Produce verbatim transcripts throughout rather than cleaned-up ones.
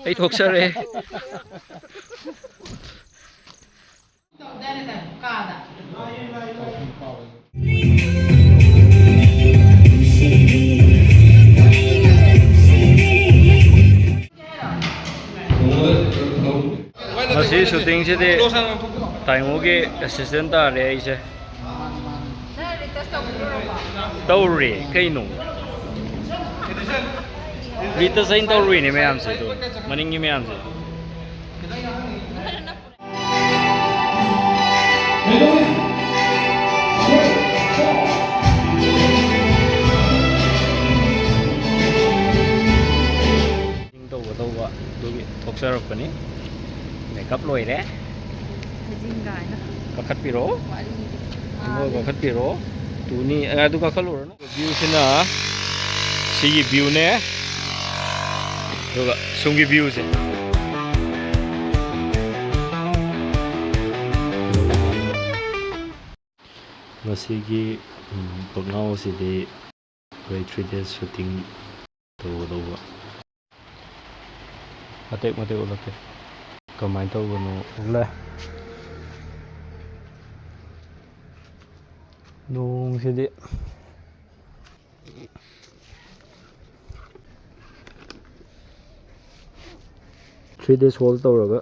ꯑꯩ ꯊꯣꯛꯆꯔꯦ꯫ ꯃꯁꯤ ꯁꯨꯇꯤꯡꯁꯤꯗꯤ ꯇꯥꯏꯉꯣꯒꯤ ꯑꯦꯁꯤꯁꯇꯦꯟ ꯇꯥꯔꯦ ꯑꯩꯁꯦ꯫ ꯇꯧꯔꯦ ꯀꯩꯅꯣ? ꯔꯤꯇꯁ ꯑꯩꯅ ꯇꯧꯔꯨꯏꯅꯦ ꯃꯌꯥꯝꯁꯦ, ꯑꯗꯨ ꯃꯅꯤꯡꯒꯤ ꯃꯌꯥꯝꯁꯦ꯫ ꯇꯧꯒꯗꯧꯕ ꯑꯗꯨꯒꯤ ꯊꯣꯛꯆꯔꯛꯄꯅꯤ꯫ ꯃꯦꯀꯞ ꯂꯣꯏꯔꯦ꯫ ꯍꯩꯖꯤꯡ ꯀꯥꯏꯅ꯫ ꯀꯥꯈꯠꯄꯤꯔꯣ꯫ ꯋꯥꯔꯤꯗꯤ꯫ ꯅꯤꯡꯉꯣꯜ ꯃꯥꯜꯂꯦ꯫ ꯀꯥꯈꯠꯄꯤꯔꯣ꯫ ꯇꯨꯅꯤ, ꯑ, ꯑꯗꯨ ꯀꯥꯈꯠꯂꯨꯔꯅꯨ꯫ ꯚ꯭ꯌꯨꯁꯤꯅ ꯁꯤꯒꯤ ꯚ꯭ꯌꯨꯅꯦ꯫ ꯑꯗꯨꯒ ꯁꯣꯝꯒꯤ ꯚ꯭ꯌꯨꯁꯦ꯫ ꯉꯁꯤꯒꯤ, ꯎꯝ, ꯄꯛꯅꯥꯎ ꯑꯁꯤꯗꯤ ꯑꯩꯈꯣꯏ three days shooting ꯇꯧꯒꯗꯧꯕ꯫ ꯃꯇꯦꯛ ꯃꯇꯦꯛ ꯎꯠꯂꯛꯀꯦ꯫ ꯀꯃꯥꯏꯅ ꯇꯧꯕꯅꯣ? ꯎꯠꯂꯦ꯫ ꯅꯣꯡꯁꯤꯗꯤ꯫ Three days hold ꯇꯧꯔꯒ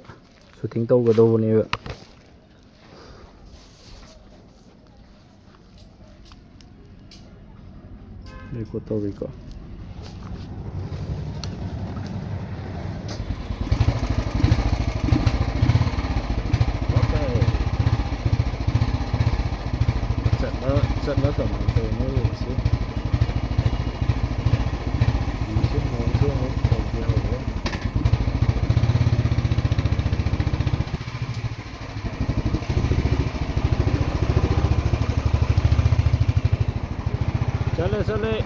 shooting ꯇꯧꯒꯗꯧꯕꯅꯦꯕ꯫ Record ꯇꯧꯔꯤꯀꯣ꯫ Okay꯫ ꯆꯠꯅ, ꯆꯠꯅ ꯀꯃꯥꯏꯅ ꯇꯧꯔꯤꯅꯣ ꯌꯦꯡꯁꯤ꯫ ꯐꯤꯁꯦ ꯃꯑꯣꯡꯁꯦ ꯑꯃꯨꯛ ꯇꯧꯒꯦ ꯍꯧꯔꯦ꯫ ꯆꯠꯂꯦ, ꯆꯠꯂꯦ꯫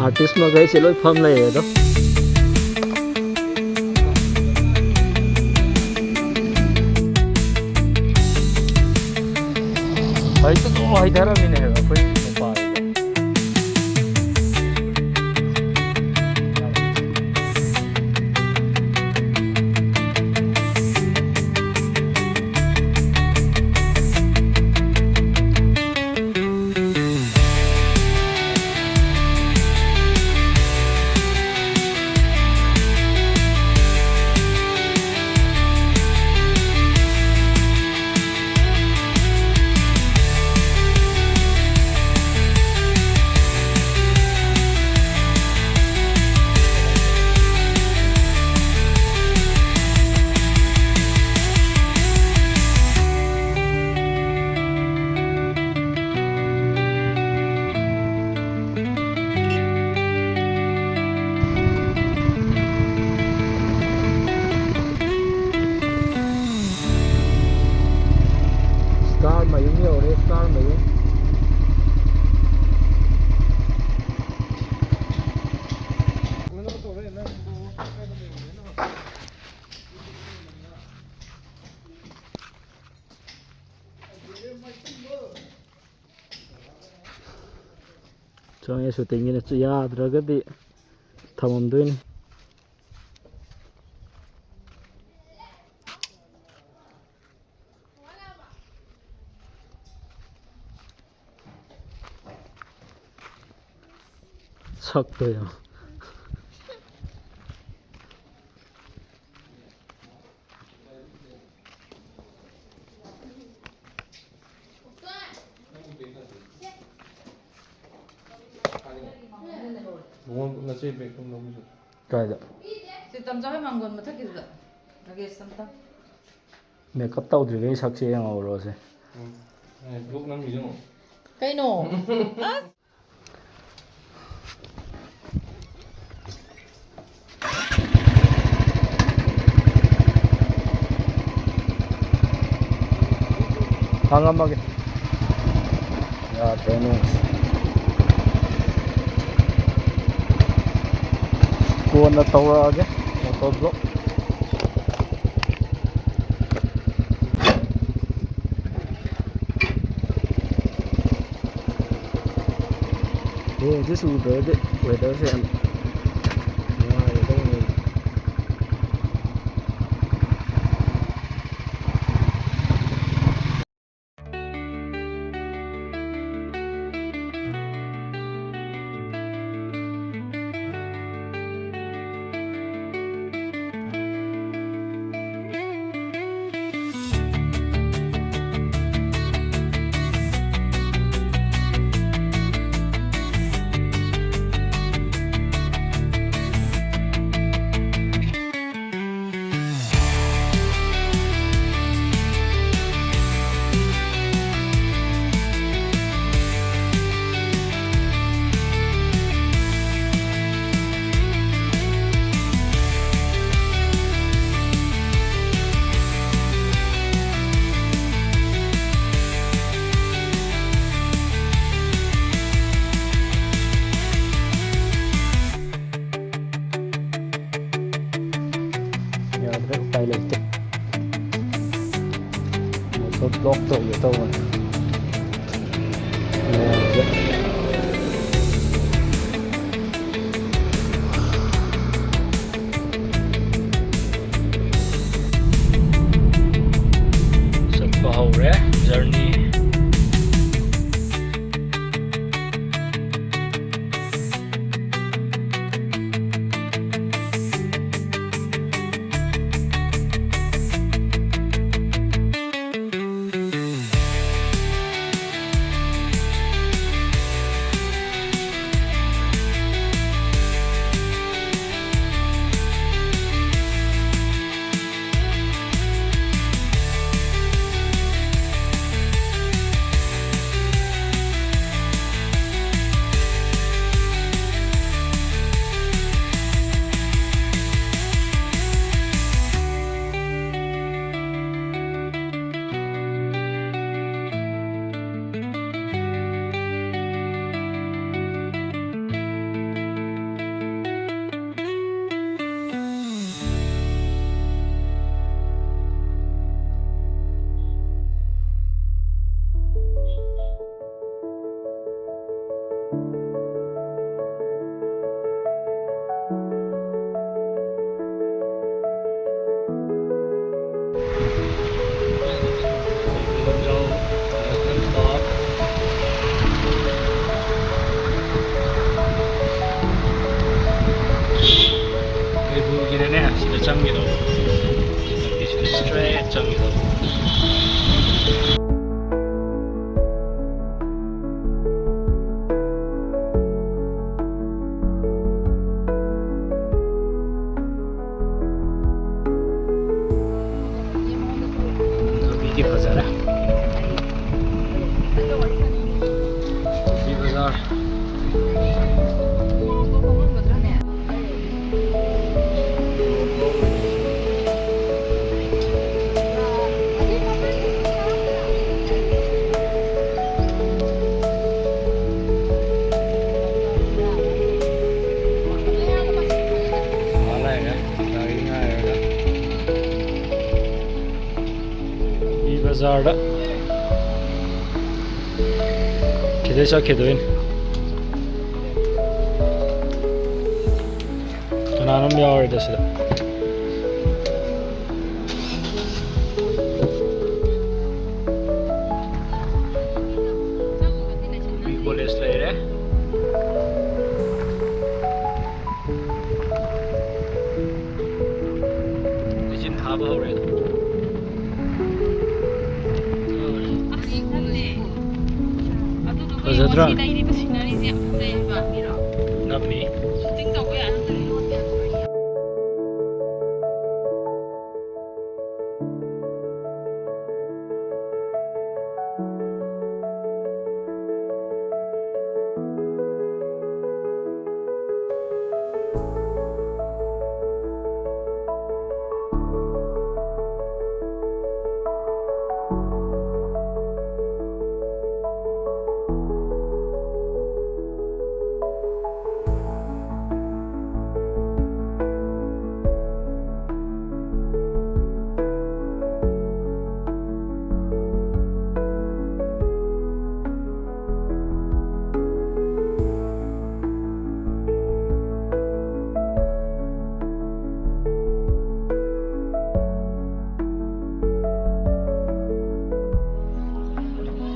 ꯑꯥꯔꯇꯤꯁ ꯃꯈꯩꯁꯦ ꯂꯣꯏ ꯐꯝ ꯂꯩꯔꯦ ꯑꯗꯣ꯫ ꯍꯩꯇ ꯂꯣꯏ ꯍꯩꯊꯔꯝꯃꯤꯅꯦ ꯍꯥꯏꯕ ꯑꯩꯈꯣꯏ ꯃꯄꯥꯗꯨꯗ꯫ ꯁ꯭ꯇꯥꯔ ꯃꯌꯨꯝ ꯌꯧꯔꯦ, ꯁ꯭ꯇꯥꯔ ꯃꯌꯨꯝ꯫ ꯆꯪꯉꯦ, ꯁꯨꯇꯤꯡꯒꯤꯅ ꯌꯥꯗ꯭ꯔꯒꯗꯤ ꯊꯝꯃꯝꯗꯣꯏꯅꯤ꯫ ꯁꯛꯇꯣ ꯌꯦꯡꯉꯣ꯫ ꯅꯆꯦ ꯕꯦꯛꯇꯣ ꯂꯧꯕꯤꯔꯣ꯫ ꯀꯥꯏꯗ? ꯁꯤ ꯇꯝꯆꯥ ꯍꯣꯏ ꯃꯥꯡꯒꯣꯜ ꯃꯊꯛꯀꯤꯗꯨꯗ꯫ ꯂꯒꯦꯖ ꯑꯝꯇ꯫ ꯃꯦꯀꯞ ꯇꯧꯗ꯭ꯔꯤꯉꯩ ꯁꯛꯁꯦ ꯌꯦꯡꯍꯧꯔꯣꯁꯦ꯫ ꯎꯝ꯫ ꯑꯦ, ꯕ꯭ꯂꯣꯛ ꯅꯝꯃꯤꯁꯦ ꯌꯦꯡꯉꯣ꯫ ꯀꯩꯅꯣ? ꯑꯁ! ꯍꯥꯡꯉꯝꯃꯒꯦ꯫ ꯌꯥꯗ꯭ꯔꯦ ꯅꯣꯡꯁꯦ꯫ ꯀꯣꯟꯅ ꯇꯧꯔꯛꯑꯒꯦ, motor vlog꯫ ꯅꯣꯡꯁꯦ ꯆꯨꯗ꯭ꯔꯒꯗꯤ weatherꯁꯦ ꯌꯥꯝ ꯅꯨꯡꯉꯥꯏꯒꯗꯧꯕꯅꯦ꯫ ꯌꯥꯗ꯭ꯔꯦ, ꯎꯄꯥꯏ ꯂꯩꯇꯦ꯫ Motor vlog ꯇꯧꯒꯦ ꯇꯧꯕꯅꯦ꯫ ꯌꯥꯗ꯭ꯔꯦ꯫ ꯆꯠꯄ ꯍꯧꯔꯦ, journey꯫ ꯐꯖꯔꯦ꯫ ꯀꯨꯀꯤ ꯕꯖꯥꯔ꯫ ꯑꯥ ꯂꯩꯔꯦ꯫ ꯒꯥꯔꯤ ꯉꯥꯏꯔꯒ꯫ ꯀꯨꯀꯤ ꯕꯖꯥꯔꯗ ꯈꯤꯇꯪ ꯆꯠꯈꯤꯗꯣꯏꯅꯤ꯫ ꯀꯅꯥꯅꯣꯝ ꯌꯥꯎꯔꯦꯗ ꯁꯤꯗ꯫ ꯀꯣꯂꯦꯖ ꯂꯩꯔꯦ꯫ ꯂꯩꯆꯤꯟ ꯊꯥꯕ ꯍꯧꯔꯦ꯫ ꯐꯖꯗ꯭ꯔꯥ? ꯉꯁꯤ ꯂꯩꯔꯤꯕ sceneryꯁꯦ ꯌꯥꯝ ꯐꯖꯩ ꯍꯥꯏꯕ꯫ ꯅꯝꯃꯤ꯫ Shooting ꯇꯧꯕ ꯌꯥꯅꯕ ꯌꯥꯝ ꯐꯖꯩ꯫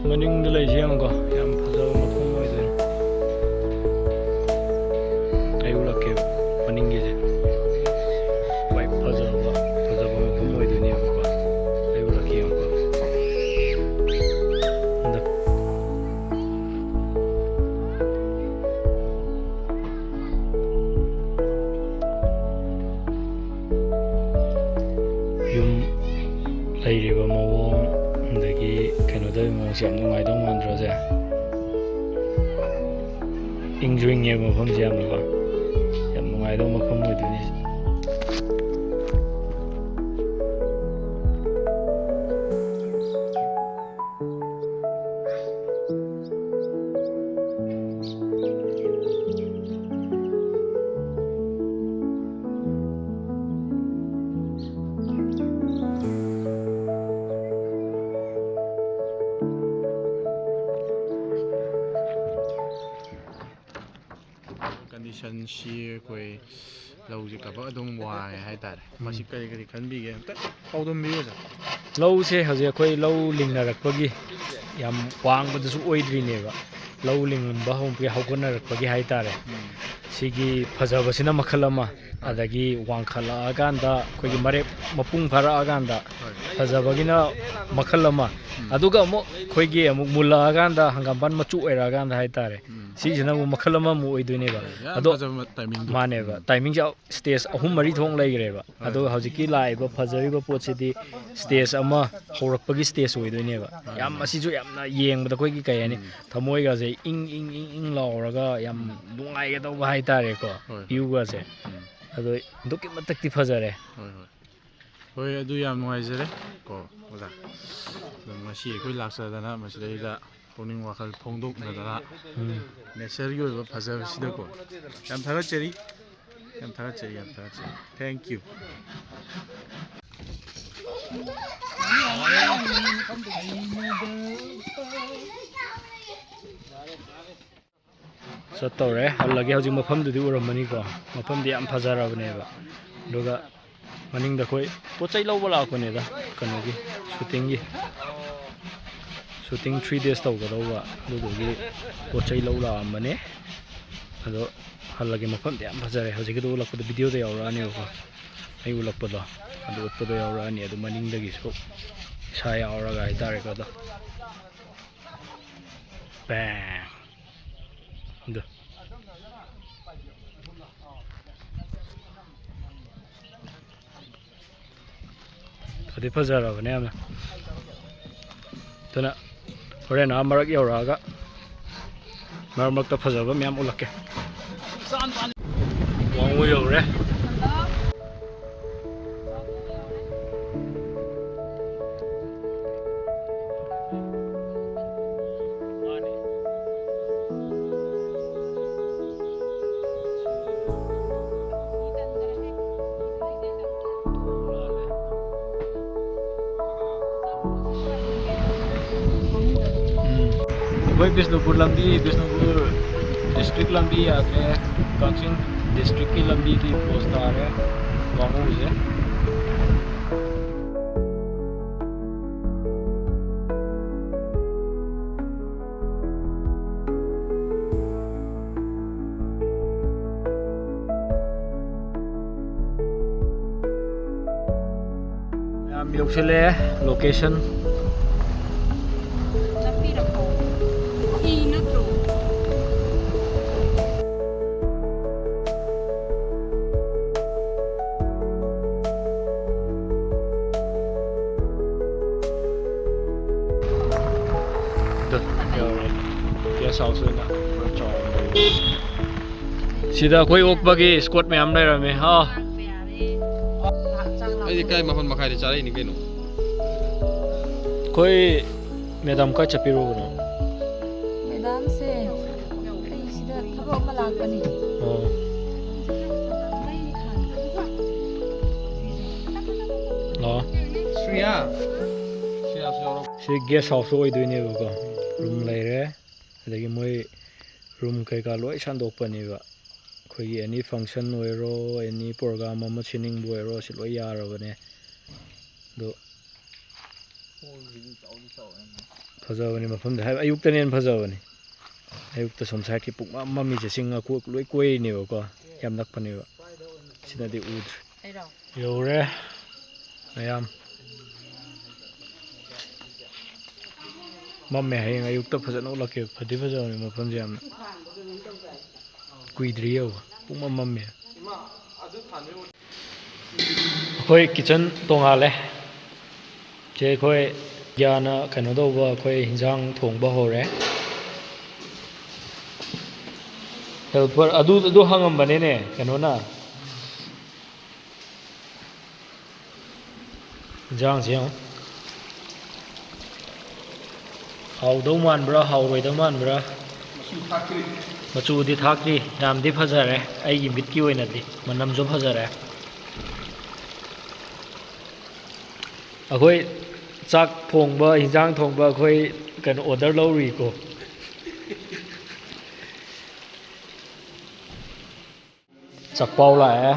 ꯃꯅꯤꯡꯗ ꯂꯩꯁꯦ ꯌꯦꯡꯉꯨꯀꯣ, ꯌꯥꯝ ꯐꯖꯕ ꯃꯐꯝ ꯑꯣꯏꯗꯣꯏꯅꯤ꯫ ꯑꯩ ꯎꯠꯂꯛꯀꯦꯕ ꯃꯅꯤꯡꯒꯤꯁꯦ꯫ ꯈ꯭ꯋꯥꯏ ꯐꯖꯕ, ꯐꯖꯕ ꯃꯐꯝ ꯑꯣꯏꯗꯣꯏꯅꯦꯕꯀꯣ꯫ ꯑꯩ ꯎꯠꯂꯛꯀꯦ ꯌꯦꯡꯉꯨꯀꯣ꯫ ꯍꯟꯗꯛ ꯌꯨꯝ ꯂꯩꯔꯤꯕ ꯃꯑꯣꯡ, ꯌꯥꯝ ꯅꯨꯡꯉꯥꯏꯗꯧ ꯃꯥꯟꯗ꯭ꯔꯣ ꯁꯦ? ꯏꯪꯁꯨ ꯏꯪꯉꯦꯕ ꯃꯐꯝꯁꯦ ꯌꯥꯝꯅꯀꯣ꯫ ꯌꯥꯝ ꯅꯨꯡꯉꯥꯏꯗꯧꯕ ꯃꯐꯝ ꯑꯣꯏꯗꯣꯏꯅꯤ꯫ ꯀꯟꯗꯤꯁꯟꯁꯤ ꯑꯩꯈꯣꯏ ꯂꯧꯁꯦ ꯀꯕꯛ ꯑꯗꯨꯝ ꯋꯥꯡꯉꯦ ꯍꯥꯏꯇꯥꯔꯦ꯫ ꯃꯁꯤ ꯀꯔꯤ ꯀꯔꯤ ꯈꯟꯕꯤꯒꯦ? ꯑꯝꯇ ꯄꯥꯎꯗꯝꯕꯤꯌꯨ, ꯑꯣꯖꯥ꯫ ꯂꯧꯁꯦ ꯍꯧꯖꯤꯛ ꯑꯩꯈꯣꯏ ꯂꯧ ꯂꯤꯡꯅꯔꯛꯄꯒꯤ, ꯌꯥꯝ ꯋꯥꯡꯕꯗꯁꯨ ꯑꯣꯏꯗ꯭ꯔꯤꯅꯦꯕ, ꯂꯧ ꯂꯤꯡꯕ ꯍꯧꯕꯒꯤ, ꯍꯧꯒꯠꯅꯔꯛꯄꯒꯤ ꯍꯥꯏꯇꯥꯔꯦ꯫ ꯎꯝ꯫ ꯁꯤꯒꯤ ꯐꯖꯕꯁꯤꯅ ꯃꯈꯜ ꯑꯃ, ꯑꯗꯒꯤ ꯋꯥꯡꯈꯠꯂꯛꯑꯀꯥꯟꯗ ꯑꯩꯈꯣꯏꯒꯤ ꯃꯔꯦꯞ ꯃꯄꯨꯡ ꯐꯥꯔꯛꯑꯀꯥꯟꯗ ꯍꯣꯏ꯫ ꯐꯖꯕꯒꯤꯅ ꯃꯈꯜ ꯑꯃ, ꯎꯝ꯫ ꯑꯗꯨꯒ ꯑꯃꯨꯛ ꯑꯩꯈꯣꯏꯒꯤ ꯑꯃꯨꯛ ꯃꯨꯜꯂꯛꯑꯀꯥꯟꯗ, ꯍꯪꯒꯥꯝꯄꯥꯟ ꯃꯆꯨ ꯑꯣꯏꯔꯛꯑꯀꯥꯟꯗ ꯍꯥꯏꯇꯥꯔꯦ, ꯎꯝ꯫ ꯁꯤꯁꯤꯅ ꯑꯃꯨꯛ ꯃꯈꯜ ꯑꯃꯃꯨꯛ ꯑꯣꯏꯗꯣꯏꯅꯦꯕ꯫ ꯌꯥꯝ ꯑꯗꯣ ꯐꯖꯕ ꯃ-, timingꯗꯣ꯫ ꯃꯥꯅꯦꯕ, ꯎꯝ꯫ Timingꯁꯦ stage ꯑꯍꯨꯝ ꯃꯔꯤ ꯊꯣꯛꯅ ꯂꯩꯈ꯭ꯔꯦꯕ꯫ ꯍꯣꯏ꯫ ꯑꯗꯣ ꯍꯧꯖꯤꯛꯀꯤ ꯂꯥꯛꯏꯕ ꯐꯖꯔꯤꯕ ꯄꯣꯠꯁꯤꯗꯤ stage ꯑꯃ ꯍꯧꯔꯛꯄꯒꯤ stage ꯑꯣꯏꯗꯣꯏꯅꯦꯕ꯫ ꯃꯥꯅꯦ, ꯌꯥꯝ ꯃꯥꯅꯦ꯫ ꯑꯁꯤꯁꯨ ꯌꯥꯝꯅ ꯌꯦꯡꯕꯗ ꯑꯩꯈꯣꯏꯒꯤ ꯀꯩ ꯍꯥꯏꯅꯤ, ꯎꯝ꯫ ꯊꯃꯣꯏꯒꯁꯦ ꯏꯪ ꯏꯪ ꯏꯪ ꯏꯪ ꯂꯥꯎꯔꯒ ꯌꯥꯝ ꯎꯝ꯫ ꯅꯨꯡꯉꯥꯏꯒꯗꯧꯕ ꯍꯥꯏꯇꯥꯔꯦꯀꯣ, ꯍꯣꯏ, ꯍꯣꯏ꯫ Viewꯒꯁꯦ꯫ ꯎꯝ꯫ ꯑꯗꯣ ꯑꯗꯨꯛꯀꯤ ꯃꯇꯤꯛꯇꯤ ꯐꯖꯔꯦ꯫ ꯍꯣꯏ, ꯍꯣꯏ꯫ ꯍꯣꯏ, ꯑꯗꯨ ꯌꯥꯝ ꯅꯨꯡꯉꯥꯏꯖꯔꯦ ꯀꯣ, ꯑꯣꯖꯥ꯫ ꯑꯗꯨꯝ ꯉꯁꯤ ꯑꯩꯈꯣꯏ ꯂꯥꯛꯆꯗꯅ ꯃꯁꯤꯗꯩꯗ ꯄꯨꯛꯅꯤꯡ ꯋꯥꯈꯜ ꯐꯣꯡꯗꯣꯛꯅꯗꯅ ꯎꯝ꯫ Natureꯒꯤ ꯑꯣꯏꯕ ꯐꯖꯕꯁꯤꯗꯀꯣ꯫ ꯌꯥꯝ ꯊꯥꯒꯠꯆꯔꯤ꯫ ꯌꯥꯝ ꯊꯥꯒꯠꯆꯔꯤ, ꯌꯥꯝ ꯊꯥꯒꯠꯆꯔꯤ꯫ Thank you꯫ ꯆꯠꯇꯧꯔꯦ꯫ ꯍꯜꯂꯒꯦ꯫ ꯍꯧꯖꯤꯛ ꯃꯐꯝꯗꯨꯗꯤ ꯎꯔꯝꯃꯅꯤꯀꯣ꯫ ꯃꯐꯝꯗꯤ ꯌꯥꯝ ꯐꯖꯔꯕꯅꯦꯕ꯫ ꯑꯗꯨꯒ ꯃꯅꯤꯡꯗ ꯑꯩꯈꯣꯏ ꯄꯣꯠ ꯆꯩ ꯂꯧꯕ ꯂꯥꯛꯄꯅꯦꯗ, ꯀꯩꯅꯣꯒꯤ, shootingꯒꯤ꯫ Shooting three days ꯇꯧꯒꯗꯧꯕ, ꯑꯗꯨꯗꯨꯒꯤ ꯄꯣꯠ ꯆꯩ ꯂꯧ ꯂꯥꯛꯑꯝꯕꯅꯦ꯫ ꯑꯗꯣ ꯍꯜꯂꯒꯦ꯫ ꯃꯐꯝꯗꯤ ꯌꯥꯝ ꯐꯖꯔꯦ꯫ ꯍꯧꯖꯤꯛꯀꯤꯗꯣ ꯎꯠꯂꯛꯄꯗ videoꯗ ꯌꯥꯎꯔꯛꯑꯅꯦꯕꯀꯣ, ꯑꯩ ꯎꯠꯂꯛꯄꯗꯣ꯫ ꯑꯗꯨ ꯎꯠꯄꯗꯣ ꯌꯥꯎꯔꯛꯑꯅꯤ꯫ ꯑꯗꯨ ꯃꯅꯤꯡꯗꯒꯤꯁꯨ ꯏꯁꯥ ꯌꯥꯎꯔꯒ ꯍꯥꯏꯇꯥꯔꯦꯀꯣ꯫ ꯑꯗꯣ ꯕꯦꯡ꯫ ꯑꯗꯣ ꯐꯗꯤ ꯐꯖꯔꯕꯅꯦ ꯌꯥꯝꯅ꯫ ꯑꯗꯨꯅ ꯍꯣꯔꯦꯟ ꯑꯥ ꯃꯔꯛ ꯌꯧꯔꯛꯑꯒ ꯃꯔꯛ ꯃꯔꯛꯇ ꯐꯖꯕ ꯃꯌꯥꯝ ꯎꯠꯂꯛꯀꯦ꯫ ꯋꯥꯡꯉꯨ ꯌꯧꯔꯦ꯫ ꯎꯝ꯫ ꯑꯩꯈꯣꯏ ꯕꯤꯁꯅꯨꯄꯨꯔ ꯂꯝꯕꯤ, ꯕꯤꯁꯅꯨꯄꯨꯔ district ꯂꯝꯕꯤ ꯌꯥꯗ꯭ꯔꯦ꯫ ꯀꯛꯆꯤꯡ district ꯀꯤ ꯂꯝꯕꯤꯗꯤ close ꯇꯥꯔꯦ꯫ ꯋꯥꯡꯉꯨꯁꯦ꯫ ꯃꯌꯥꯝ ꯌꯧꯁꯤꯜꯂꯛꯑꯦ location꯫ ꯆꯠꯄꯤꯔꯛꯑꯣ꯫ ꯏ ꯅꯠꯇ꯭ꯔꯣ? ꯑꯗꯨ ꯌꯧꯔꯦ꯫ Guest house ꯑꯣꯏꯅ ꯈꯔ ꯆꯥꯎꯅ ꯂꯩ꯫ ꯁꯤꯗ ꯑꯩꯈꯣꯏ ꯑꯣꯛꯄꯒꯤ spot ꯃꯌꯥꯝ ꯂꯩꯔꯝꯃꯦ꯫ ꯍꯥ꯫ ꯑꯩꯗꯤ ꯀꯥꯏ ꯃꯥꯄꯟ ꯃꯈꯥꯏꯗ ꯆꯥꯔꯛꯏꯅꯤ ꯀꯩꯅꯣ꯫ ꯑꯩꯈꯣꯏ madam ꯀꯥꯏ ꯆꯠꯄꯤꯔꯨꯕꯅꯣ? Madam ꯁꯦ, ꯑꯩ ꯁꯤꯗ ꯊꯕꯛ ꯑꯃ ꯂꯥꯛꯄꯅꯤ꯫ ꯑꯣ꯫ ꯑꯣ꯫ ꯁ꯭ꯔꯤꯌꯥ꯫ ꯁ꯭ꯔꯤꯌꯥꯁꯨ ꯌꯥꯎꯔꯛ- ꯁꯤ guest house ꯑꯣꯏꯗꯣꯏꯅꯦꯕꯀꯣ꯫ Room ꯂꯩꯔꯦ꯫ ꯑꯗꯒꯤ ꯃꯣꯏ room ꯀꯩꯀꯥ ꯂꯣꯏ ꯁꯟꯗꯣꯛꯄꯅꯦꯕ꯫ ꯑꯩꯈꯣꯏꯒꯤ any function ꯑꯣꯏꯔꯣ, any program ꯑꯃ ꯁꯤꯟꯅꯤꯡꯕ ꯑꯣꯏꯔꯣ, ꯁꯤ ꯂꯣꯏ ꯌꯥꯔꯕꯅꯦ꯫ ꯑꯗꯣ ꯐꯖꯕꯅꯤ ꯃꯐꯝꯗ, ꯍꯥꯏ, ꯑꯌꯨꯛꯇꯅ ꯍꯦꯟꯅ ꯐꯖꯕꯅꯤ꯫ ꯑꯌꯨꯛꯇ ꯁꯣꯝ side ꯀꯤ ꯄꯨꯡꯃꯝ ꯃꯝꯃꯤꯁꯦ, ꯆꯤꯡ ꯑꯀꯣꯏ ꯂꯣꯏ ꯀꯣꯏꯔꯤꯅꯦꯕꯀꯣ, ꯌꯥꯝ ꯅꯛꯄꯅꯦꯕ꯫ ꯁꯤꯗꯗꯤ ꯎꯗ꯭ꯔꯦ꯫ ꯑꯩꯔꯣ? ꯌꯧꯔꯦ ꯃꯌꯥꯝ꯫ ꯃꯝꯃꯦ, ꯍꯌꯦꯡ ꯑꯌꯨꯛꯇ ꯐꯖꯅ ꯎꯠꯂꯛꯀꯦ꯫ ꯐꯗꯤ ꯐꯖꯕꯅꯦ ꯃꯐꯝꯁꯦ ꯌꯥꯝꯅ꯫ ꯀꯨꯏꯗ꯭ꯔꯤ ꯌꯧꯕ, ꯄꯨꯡꯃꯝ ꯃꯝꯃꯦ꯫ ꯑꯩꯈꯣꯏ kitchen ꯇꯣꯡꯉꯥꯜꯂꯦ꯫ ꯁꯦ ꯑꯩꯈꯣꯏ ꯒ꯭ꯌꯥꯅ ꯀꯩꯅꯣ ꯇꯧꯕ, ꯑꯩꯈꯣꯏ ꯍꯤꯟꯖꯥꯡ ꯊꯣꯡꯕ ꯍꯧꯔꯦ꯫ ꯍꯦꯜꯄꯔ ꯑꯗꯨ, ꯑꯗꯨ ꯍꯪꯉꯝꯕꯅꯤꯅꯦ ꯀꯩꯅꯣꯅ꯫ ꯍꯤꯟꯖꯥꯡꯁꯦ ꯌꯦꯡꯉꯣ꯫ ꯍꯥꯎꯗꯧ ꯃꯥꯟꯕ꯭ꯔꯥ, ꯍꯥꯎꯔꯣꯏꯗꯧ ꯃꯥꯟꯕ꯭ꯔꯥ? ꯃꯆꯨꯗꯤ ꯊꯥꯛꯇ꯭ꯔꯤ꯫ ꯌꯥꯝꯗꯤ ꯐꯖꯔꯦ, ꯑꯩꯒꯤ ꯃꯤꯠꯀꯤ ꯑꯣꯏꯅꯗꯤ ꯃꯅꯝꯁꯨ ꯐꯖꯔꯦ꯫ ꯑꯩꯈꯣꯏ ꯆꯥꯛ ꯊꯣꯡꯕ, ꯍꯤꯟꯖꯥꯡ ꯊꯣꯡꯕ ꯑꯩꯈꯣꯏ ꯀꯩꯅꯣ ꯑꯣꯔꯗꯔ ꯂꯧꯔꯨꯏꯀꯣ꯫ ꯆꯥꯛꯄꯥꯎ ꯂꯥꯛꯑꯦ꯫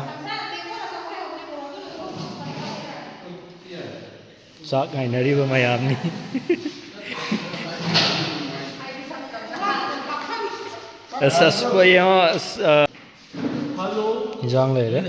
ꯆꯥꯛ ꯉꯥꯏꯅꯔꯤꯕ ꯃꯌꯥꯝꯅꯤ꯫ ꯑꯁ, ꯑꯁ, ꯌꯦꯡꯉꯣ, ꯑꯁ, ꯑ, ꯏꯟꯖꯥꯡ ꯂꯩꯔꯦ꯫